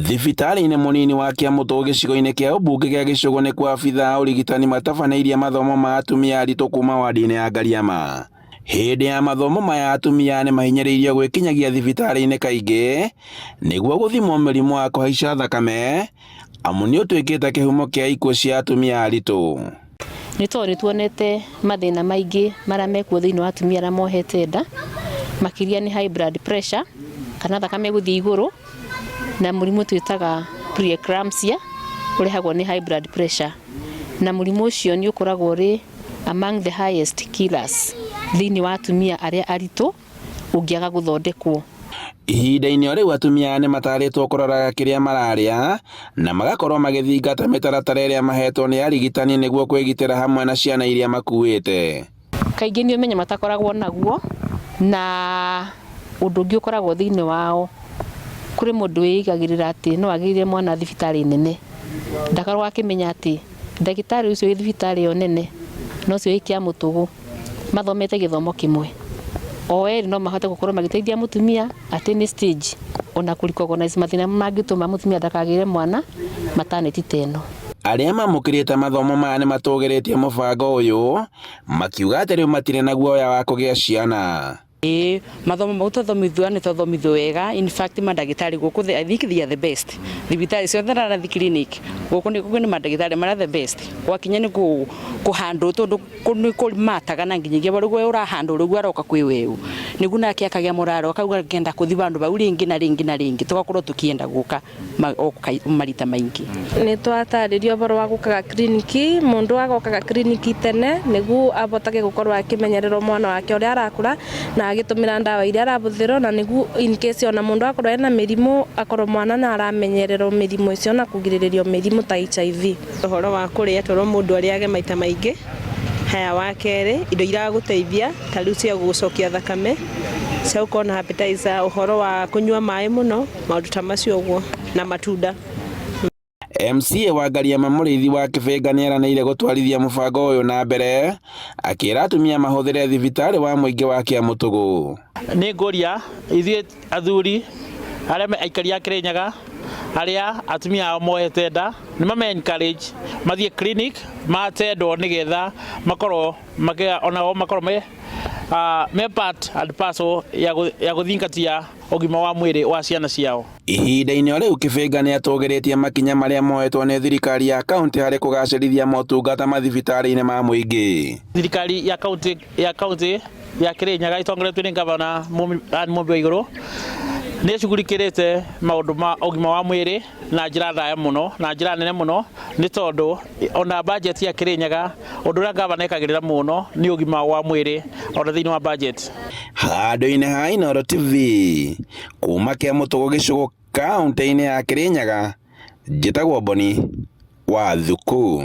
Thibitarĩ-inĩ mũnini wa Kĩamũtũ gĩcigo-inĩ kĩa ũmbunge gĩa Gĩcũgũ nĩkuo abithaa a ũrigitani matabanĩirie mathomo ma atumia aritũ kuma wandi-inĩ ya Ngariama. Hĩndĩ ya mathomo maya atumia nĩ mahinyĩrĩirio gwĩkinyagia thibitarĩ-inĩ kaingĩ nĩguo gũthimwo mĩrimũ ya kũhaica thakame amu nĩ ũtuĩkĩte kĩhumo kĩa ikuũ cia atumia aritũ. Nĩ tondũ nĩ tuonete mathĩna maingĩ marĩa mekuo thĩinĩ wa atumia arĩa mohete nda, makĩria nĩ high blood pressure kana thakame gũthiĩ igũrũ na mũrimũ twĩtaga pre-eclampsia ũrehagwo nĩ high blood pressure, na mũrimũ ũcio nĩ ũkoragwo ũrĩ among the highest killers thĩinĩ wa atumia arĩa aritũ ũngĩaga gũthondekwo. Ihinda-inĩ o rĩu atumia aya nĩ matarĩtwo kũroraga kĩrĩa mararĩa na magakorwo magĩthingata mĩtaratara ĩrĩa mahetwo nĩ arigitani nĩguo kwĩgitĩra hamwe na ciana iria makuĩte. Kaingĩ nĩ ũmenyo matakoragwo naguo na ũndũ ũngĩ ũkoragwo thĩinĩ wao, kũrĩ mũndũ wĩigagĩrĩra atĩ no agĩrĩre mwana thibitarĩ nene, ndakoragwo akĩmenya atĩ ndagĩtarĩ ũcio wĩ thibitarĩ ĩyo nene na ũcio wĩ Kĩamũtũgũ mathomete gĩthomo kĩmwe, o erĩ no mahote gũkorwo magĩteithia mũtumia at any stage ona kũ recognize mathĩna mangĩtũma mũtumia ndakagĩre mwana maternity ta ĩno. Arĩa mamũkĩrĩte mathomo maya nĩ matũgĩrĩtie mũbango ũyũ makiuga atĩ rĩu matirĩ na guoya wa kũgĩa ciana. Ĩĩ mathomo mau twathomithua nĩ twathomithio wega, in fact mandagĩtarĩ gũkũ I think they are the best. Thibitarĩ ciothe na clinic gũkũ nĩ nĩ mandagĩtarĩ marĩa the best. Gwakinya nĩ kũ handle tondũ nĩ kũmataga na nginyagia rĩu we ũra handle rĩu aroka kwĩ weũ nĩguo nake akagĩa moraro akauga ngenda kũthi vandũ vau rĩngĩ na rĩngĩ na rĩngĩ tũgakorwo tũkĩenda gũka marita maingĩ. Nĩ twatarĩrio ũhoro wa gũkaga kiriniki, mũndũ agokaga kiriniki tene nĩguo abotage gũkorwo akĩmenyererwo mwana wake ũrĩa arakũra na agĩtũmĩra ndawa iria arabũthĩrwo na nĩguo in case ona mũndũ akorwo ena mĩrimũ akorwo mwana nĩ aramenyererwo mĩrimũ ĩcio na kũgirĩrĩrio mĩrimũ ta HIV. Ũhoro wa kũrĩa toro mũndũ arĩage maita maingĩ, haya wa kerĩ indo iragũteithia ta rĩu cia gũgũcokia thakame, cia gũkorwo na appetizer, ũhoro wa kũnyua maĩ mũno, maũndũ ta macio ũguo na matunda. MCA wa Ngariama Mũrĩithi wa Kĩbĩnga nĩeranĩire gũtwarithia mũbango ũyũ na mbere, akĩra atumia mahũthĩre thibitarĩ wa mũingĩ wa Kĩamũtũgũ. Nĩ ngũria ithuĩ athuri arĩa me aikari a Kĩrĩnyaga arĩa atumia ao mohete nda nĩ mame encourage mathiĩ clinic matendwo nĩgetha makorwo makĩa onao makorwo me me part and parcel ya gũthingatia ũgima wa mwĩrĩ wa ciana ciao. Ihinda-inĩ o rĩu Kĩbĩnga nĩ atũgĩrĩtie makinya marĩa moetwo nĩ thirikari ya kaunti harĩ kũgacĩrithia motungata mathibitarĩ-inĩ ma mũingĩ. Thirikari ya kaunti ya Kĩrĩnyaga ĩtongoretio nĩ gavana Anne Mũmbi Waigũrũ nĩ ĩcugurikĩrĩte maũndũ ma ũgima wa mwĩrĩ na njĩra ndaya mũno na njĩra nene mũno, nĩ tondũ ona budget ya Kĩrĩnyaga, ũndũ ũrĩa gavana ekagĩrĩra mũno nĩ ũgima wa mwĩrĩ ona thĩinĩ wa budget. Handũ-inĩ ha Inooro TV kuma Kĩamũtũgũ gĩcũgũ kaunti-inĩ ya Kĩrĩnyaga, njĩtagwo Boni wa Thuku.